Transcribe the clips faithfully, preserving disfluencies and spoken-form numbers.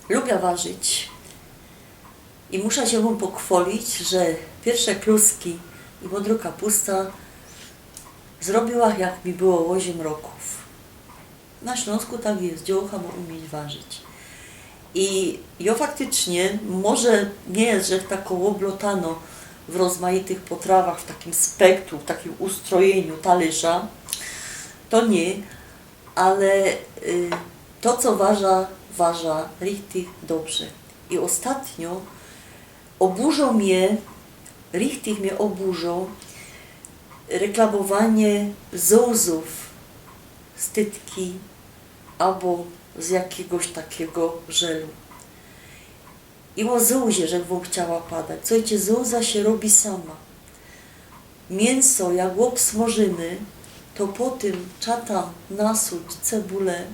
Lubia warzyć i musza sie wōm pochwolić, że piyrwsze kluski i modro kapusta zrobiła, jak mi było ôziym rokōw. Na Ślōnsku tak je, dziołcha mŏ umieć warzyć. I jo faktycznie, może niy je, że tako ôblotano w rozmajtych potrawach, w takim spektrum, w takim ustrojenim talyrza, to niy, ale y, to, co warza, warza richtig dobrze. I ôstatnio ôburzo mie, richtig mie ôburzo reklamowanie zōłzōw z tytki abo z jakigoś takigo żelu. I ô zōłzie żech wōm chciała padać. Słuchejcie, zōłza sie robi sama. Miynso, jak ôbsmŏrzymy, to potym trza tam nasuć cebule.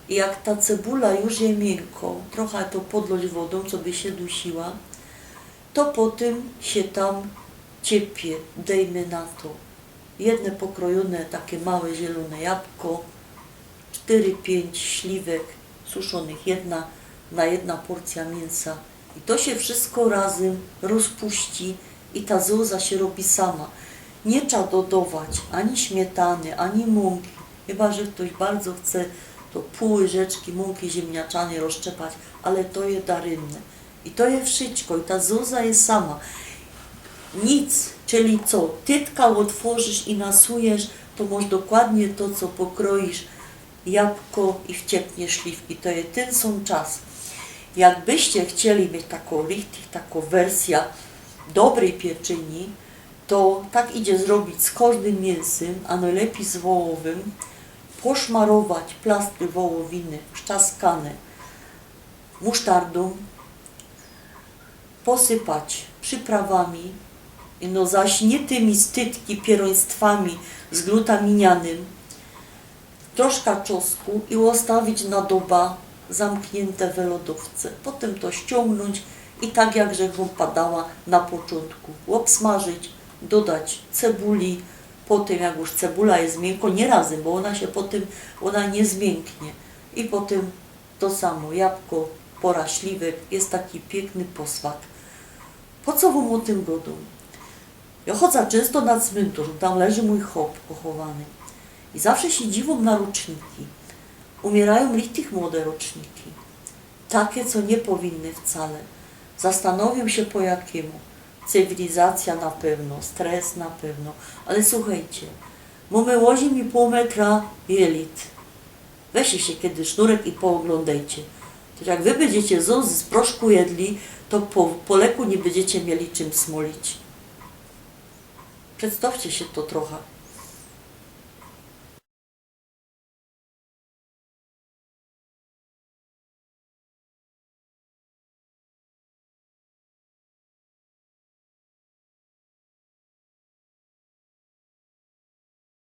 I jak ta cebula już je miynkŏ, trocha to podlŏć wodōm, coby sie dusiła, to potym sie tam ciepie, dejmy na to jedne pokrojōne take małe zielōne jabko, sztyry, piyńć śliwek suszōnych, jedna na jedna porcyjŏ miynsa. I to sie wszysko razym rozpuści i ta zōłza sie robi sama. Niy trza dodować ani śmietany, ani mōnki. Chyba że ftoś bardzo chce, to pōł łyżeczki mōnki ziymniaczanyj rozszczepać, ale to je darymne. I to je wszysko, i ta zōłza je sama. Nic, czyli co, tytka ôtworzysz i nasujesz, to mŏsz dokładnie to, co pokroisz jabko i wciepniesz śliwki. To je tyn sōm czas. Jakbyście chcieli mieć tako richtig, tako wersyjŏ dobryj pieczyni, to tak idzie zrobić z kożdym miynsym, a nojlepij z wołowym. Poszmarować plastry wołowiny, szczaskane, musztardōm, posypać prziprawami, no zaś niy tymi z tytki, pierōństwami z glutaminianym, troszka czosnku i ôstawić na doba zamkniyjnte we lodowce. Potym to ściōngnōńć i tak jak żech wōm padała na poczōntku, ôbsmażyć, dodać cebuli, potym jak już cebula je miynkŏ, niy razym, bo ôna sie potym, ôna niy zmiynknie. I potym to samo, jabko, pŏra śliwek, je taki piykny posmak. Po co wōm ô tym godōm? Jo chodzã czynsto na cmyntŏrz, bo tam leży mōj chop pochowany. I zawsze sie dziwōm na roczniki. Umiyrajōm richtig młode roczniki. Take, co niy powinny wcale. Zastanowiōm sie, po jakimu. Cywilizacyjŏ na pewno, stres na pewno. Ale słuchejcie, mōmy ôziym i pōł metra jelit. Weźcie sie kedy sznurek i pooglōndejcie. To jak wy bydziecie zōłzy z proszku jedli, to po, po leku niy bydziecie mieli czym smolić. Przedstŏwcie sie to trocha.